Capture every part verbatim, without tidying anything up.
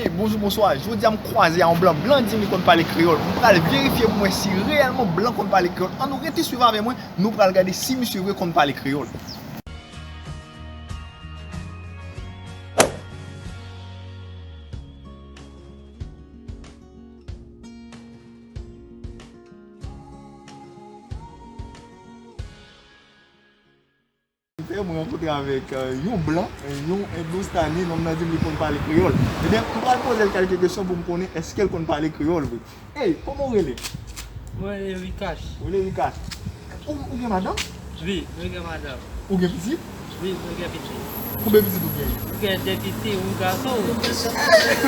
Bonjou, bonswa. Jodi a m kwaze a yon blan. Blan di m li konn pale kreyòl. M pral verifye pou m wè si reyèlman blan konn pale kreyòl. Ann nou rete swiv avè mwen, nou pral gade si misye vre konn pale kreyòl. Mwen rankontre avèk, euh, yon blan, yon Endostani, nonm nan di m li konn pale kreyòl. Ebyen, m pral poze l kèlke kesyon pou m konnen èske l konn pale kreyòl vre. Ey, kòman w rele? Mwen rele Vikash. Ou rele Vikash. Ou, ou gen madanm? Wi, mwen gen madanm. Ou gen pitit? Wi, mwen gen pitit. Konbyen pitit ou gen? Mwen gen de pitit, yon gason.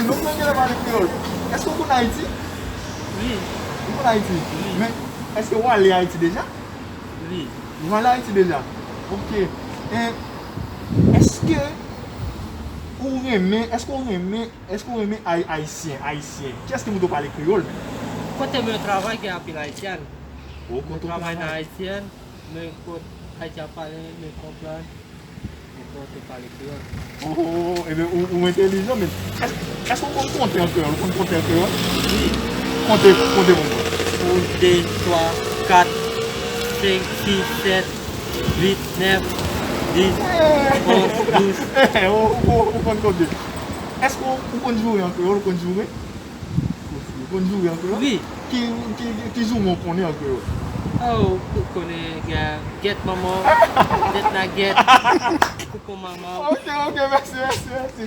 Nonm nan genlè pale kreyòl. Èske w konn Ayiti? Wi. Ou konn Ayiti? Wi. Men, èske w ale Ayiti deja? Wi. Ou ale Ayiti deja? Ok. E, èske ou renmen, èske ou renmen, èske ou renmen ay-, Ayisyen, Ayisyen? Kiyès ki montre w pale kreyòl menm? Kote mwen travay gen anpil Ayisyen. Ou kote w travay nan Ayisyen, men kot Ayisyen ap pale, men konprann. Mwen konn pale kreyòl. Oh, oh, oh, ebyen, ou, ou entèlijan, men èske, èske w konn konte an kreyòl? Ou konn konte an kreyòl? Wi. Konte, konte pou mwen. Yon, de, twa, kat, senk, sis, sèt, uit, nèf, dis, onz, douz. Eh, ou, ou, ou konn konte. Èske w, ou konn joure an kreyòl? Ou konn joure? Ou konn joure an kreyòl? Wi. Ki, ki, ki, ki jouman w konnen an kreyòl? Oh, ou konnen gen gèt manman, tèt nagèt, koukou manman. Ok, ok, mèsi, mèsi, mèsi.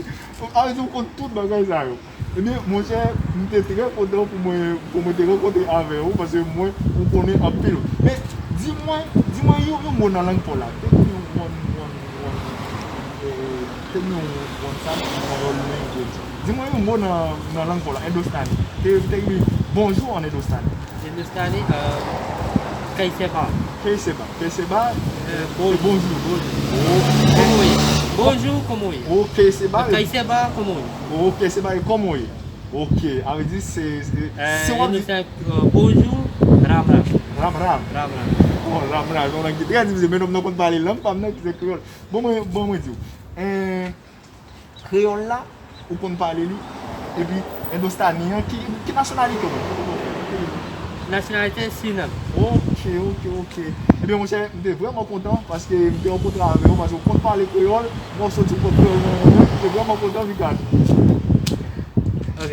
A vle di ou konn tout bagay sa yo. Ebyen, monchè, m te trè kontan pou mwen, pou mwen te rankontre avè w, paske mwen, ou konnen anpil. Men, di mwen, di mwen yon, yon mo nan lang pa w la. Tell me one, one, one, eh, tell me one, one, one language. Di mwen yon mo nan, nan lang pa w la, Endostani. Te, te ekri bonjou an Endostani. Endostani, euh, kaise va? Kaise va? Kaise va, euh, bonjou. Bonjou. Oh, comment est? Bonjour, comment est? Oh, kaise va. Kaise va, comment est? Oh, kaise va, comment est? Ok, a vle di se, se, euh, se w ap di. Endostani, euh, bonjou, ram ram. Ram ram. Ram ram. Oh, ram ram. Yon lang ki trè difisil, men nonm nan konn pale lang pa m nan ki se kreyòl. Bon, mwen, bon, mwen di w. Eh, Kreyòl la, ou konn pale li, epi Endostani an, ki, ki nasyonalite w? Nasyonalite Sirinam. Ok, ok, ok. Ebyen, monchè, m te vrèman kontan paske m te rankontre avè w, paske w konn pale kreyòl, mwen soti pwòp kreyòl mwen, mwen, m te vrèman kontan, Vikash. Ok.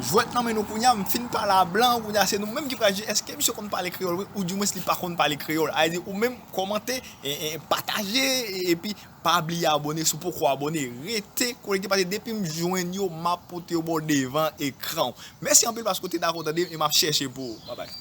Jwèt nan men nou kounye a, m fin pale a blan, kounye a se nou menm ki pral jije èske misye konn pale kreyòl vre, oudimwens li pa konn pale kreyòl. A vle di, ou menm, kòmante, e, e, pataje, e, epi pa bliye abòne si w poko abòne. Rete konekte paske depi m jwenn yo, m ap pote yo ba w devan ekran w. Mèsi anpil paske w te dakò tande m e m ap chèche pou ou. Babay.